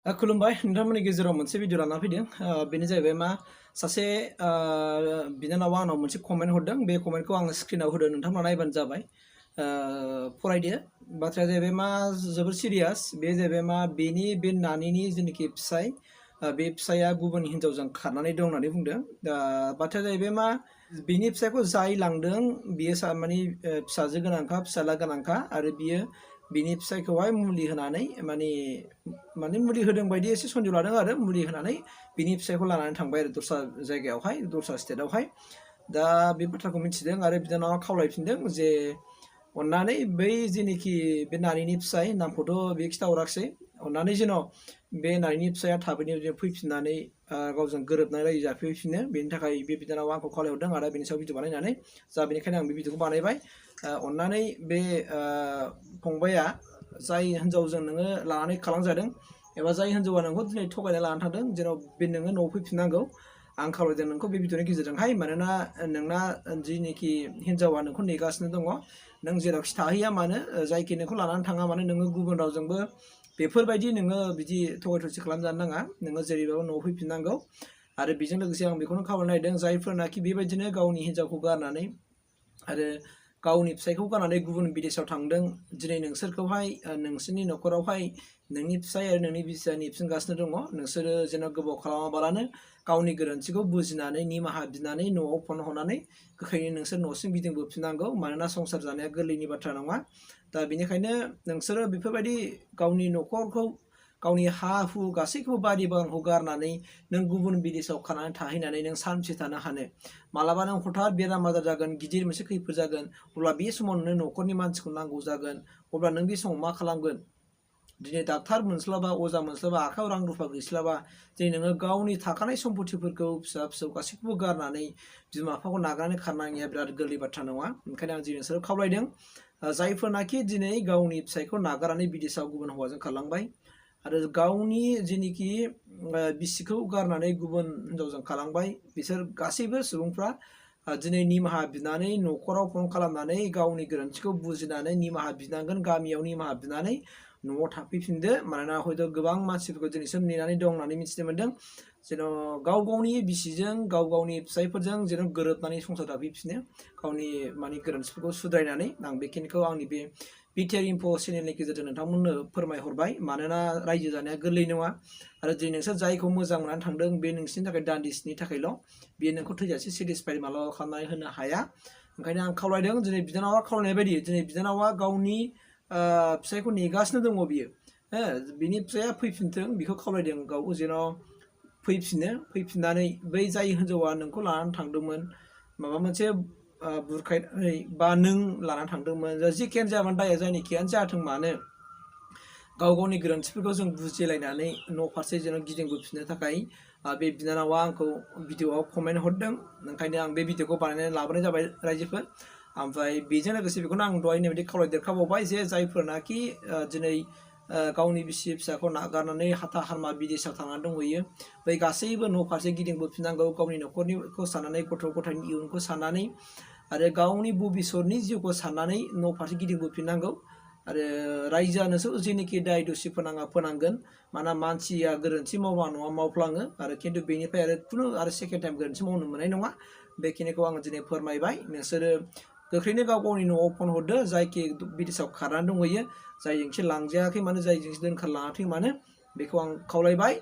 खुलुमबाय नोंथांमोननि गेजेराव मोनसे भिडिअ लाना फैदों बेनो जाहैबाय मा सासे बिनानावा आंनाव मोनसे कमेन्ट हरदों बे कमेन्टखौ आङो स्क्रिनाव होदों नोंथांमोना नायबानो जाबाय फरायदो बाथ्राया जाहैबाय मा जोबोर सिरियास बे जाहैबाय मा बेनि बे नानिनि जेनाखि फिसाय बे फिसाया गुबुन हिन्जावजों खारनानै दं होननानै बुंदों बाथ्राया जाहैबाय मा बिनि फिसायखौ जाय लांदों बियो माने फिसाजो गोनांखा फिसाला गोनांखा आरो बियो बिनि फिसायखौहाय मुलि होनानै माने मुलि होदों बायदि एसे सन्देह लादों आरो मुलि होनानै बिनि फिसायखौ लानानै थांबाय आरो दस्रा जायगायावहाय दस्रा स्टेटआवहाय दा बे बाथ्राखौ मिथिदों आरो बिनानावा खावलायफिनदों जे अन्नानै बै जेनोखि बे नानिनि फिसाय नामखौथ' बे खिथाहराखिसै अन्नानै जेन' बे नानिनि फिसाया थाबैनो फैफिननानै गावजों गोरोबनानै रायजो जाफैफिनो बेनि थाखाय बे बिनानावा आंखौ खावलायहरदों आरो बेनि सायाव भिडिअ बानायनानै बेनिखायनो आं बे भिडिअखौ बानायबाय अन्नानै बे फंबाया जाय हिन्जावजों नोङो लानानै खालामजादों एबा जाय हिन्जावा नोंखौ दिनै थगायना लानानै थांदों जेन' बे नोङो न'आव फैफिननांगौ आं खावलायदों नोंखौ बे भिडिअनि गेजेरजोंहाय मानोना नोंना जिनिखि हिन्जावा नोंखौ नेगासिनो दङ नों जेरावखि थाहैया मानो जायखि नोंखौ लानानै थाङा मानो नोङो गुबुन रावजोंबो बेफोरबायदि नोङो बिदि थगाय थसि खालामजानो नाङा नोङो जेरैबाबो न'आव फैफिननांगौ आरो बेजों लोगोसे आं बेखौनो खावलायनायदों जायफोरनाखि बेबायदिनो गावनि हिन्जावखौ गारनानै आरो गावनि फिसायखौ गारनानै गुबुन बिदेशाव थांदों दिनै नोंसोरखौहाय नोंसोरनि न'खरावहाय नोंनि फिसाय आरो नोंनि बिसिया नेफिनगासिनो दङ नोंसोरो जेन' गोबाव खालामाबालानो गावनि गोरोन्थिखौ बुजिनानै निमाहा बिनानै न'आव फन हरनानै गोख्रैनो नोंसोर न'सिम गिदिंबोफिननांगौ मानोना संसार जानाया गोरलैनि बाथ्रा नङा दा बेनिखायनो नोंसोरो बेफोरबायदि गावनि न'खरखौ गावनि हा हु गासैखौबो बारि बागानखौ गारनानै नों गुबुन बिदेशाव खानानै थाहैनानै नों सानसे थानो हानो मालाबा नों हठात बेराम आजार जागोन गिदिर मोनसे खैफोद जागोन अब्ला बे समाव नोंनो न'खरनि मानसिखौ नांगौ जागोन अब्ला नों बे समाव मा खालामगोन दिनै डाक्टार मोनस्लाबा अजा मोनस्लाबा आखायाव रां रुफा गैस्लाबा दिनै नोङो गावनि थाखानाय सम्पतिफोरखौ फिसा फिसौ गासैखौबो गारनानै बिमा बिफाखौ नागारनानै खारनांनाया बिराद गोरलै बाथ्रा नङा ओंखायनो आं दिनै नोंसोरो खावलायदों जायफोरनाखि दिनै गावनि फिसायखौ नागारनानै बिदेशाव गुबुन हौवाजों खारलांबाय आरो गावनि जेनिखि बिसिखौ गारनानै गुबुन हिन्जावजों खारलांबाय बिसोर गासैबो सुबुंफ्रा दिनै निमाहा बिनानै न'खराव फन खालामनानै गावनि गोरोन्थिखौ बुजिनानै निमाहा बिनांगोन गामियाव निमाहा बिनानै न'आव थाफैफिनदो मानोना हयथ' गोबां मानसिफोरखौ दिनैसिम नेनानै दं होननानै मिथिनो मोन्दों जेन' गाव गावनि बिसिजों गाव गावनि फिसायफोरजों जेन' गोरोबनानै संसार जाफैफिनो गावनि गोरोन्थिफोरखौ सुद्रायनानै आं बेखिनिखौ आंनि बे बिटिआर चेनेलनि गेजेरजों नोंथांमोननो फोरमायहरबाय मानोना रायजो जानाया गोरलै नङा आरो दिनै नोंसोर जायखौ मोजां मोननानै थांदों बे नोंसिनि थाखाय दान्दिसेनि थाखायल' बेयो नोंखौ थैजासे सेटिसफाइड मालाबा खालामनानै होनो हाया ओंखायनो आं खावलायदों दिनै बिनानावा खावलायनाय बायदि दिनै बिनानावा गावनि फिसायखौ नेगासिनो दङ बियो बिनि फिसाया फैफिनथों बेखौ खावलायदों गाव जेन' फैफिननानै बै जाय हिन्जावा नोंखौ लानानै थांदोंमोन माबा मोनसे बुरखायनानै बा नों लानानै थांदोंमोन जिखियानो जायामोन दाया जायनिखियानो जाथों मानो गाव गावनि गोरोन्थिफोरखौ जों बुजिलायनानै न' फारसे जेन' गिदिंबोफिननो थाखाय बे बिनानावा आंखौ भिडिअआव कमेन्ट हरदों ओंखायनो आं बे भिडिअखौ बानायनानै लाबोनाय जाबाय रायजोफोर ओमफ्राय बेजों लोगोसे बेखौनो आं दहाय बायदि खावलायदेरखाबावबाय जे जायफोरनाखि दिनै गावनि बिसि फिसाखौ नागारनानै हाथा हारमा बिदेशाव थांनानै दंहैयो बै गासैबो न' फारसे गिदिंबोफिननांगौ गावनि न'खरनिखौ साननानै गथ' गथायनि इयुनखौ साननानै आरो गावनि भबिसतनि जिउखौ साननानै न' फारसे गिदिंबोफिननांगौ आरो रायजोआ नोंसोर जेनोखि दाय दुसि फोनांगोन मानोना मानसिया गोरोन्थि मावबा नङा मावफ्लाङो आरो खिन्थु बेनिफ्राय आरो सेकेन्ड टाइम गोरोन्थि मावनो मोननाय नङा बेखिनिखौ आं दिनै फोरमायबाय नोंसोरो गोख्रैनो गाव गावनि न'आव फन हरदो जायखि बिदेशाव खारनानै दंहैयो जायजोंसो लांजायाखै मानो जायजोंसो दोनखारलाङाखै मानो बेखौ आं खावलायबाय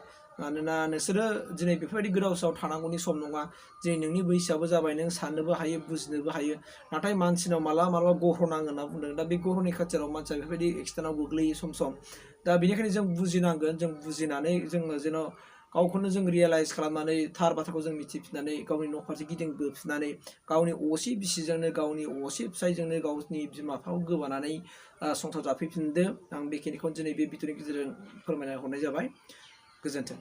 मानोना नोंसोरो दिनै बेफोरबायदि गोदाव सोराव थानांगौनि सम नङा दिनै नोंनि बैसोआबो जाबाय नों साननोबो हायो बुजिनोबो हायो नाथाय मानसिनाव मालाबा गह्र' नाङो होनना बुंदों दा बे गह्र'नि खाथियाव मानसिया बेफोरबायदि एक्सिडेन्टआव गोग्लैयो सम दा बेनिखायनो जों बुजिनांगोन जों बुजिनानै जोङो जेन' गावखौनो जों रियेलाइज खालामनानै थार बाथ्राखौ जों मिथिफिननानै गावनि न' फारसे गिदिंबोफिननानै गावनि असे बिसिजोंनो गावनि असे फिसायजोंनो गावनि बिमा बिफाखौ गोबानानै संसार जाफैफिनदो आं बेखिनिखौनो दिनै बे भिडिअनि गेजेरजों फोरमायना हरनाय जाबाय गोजोन्थों।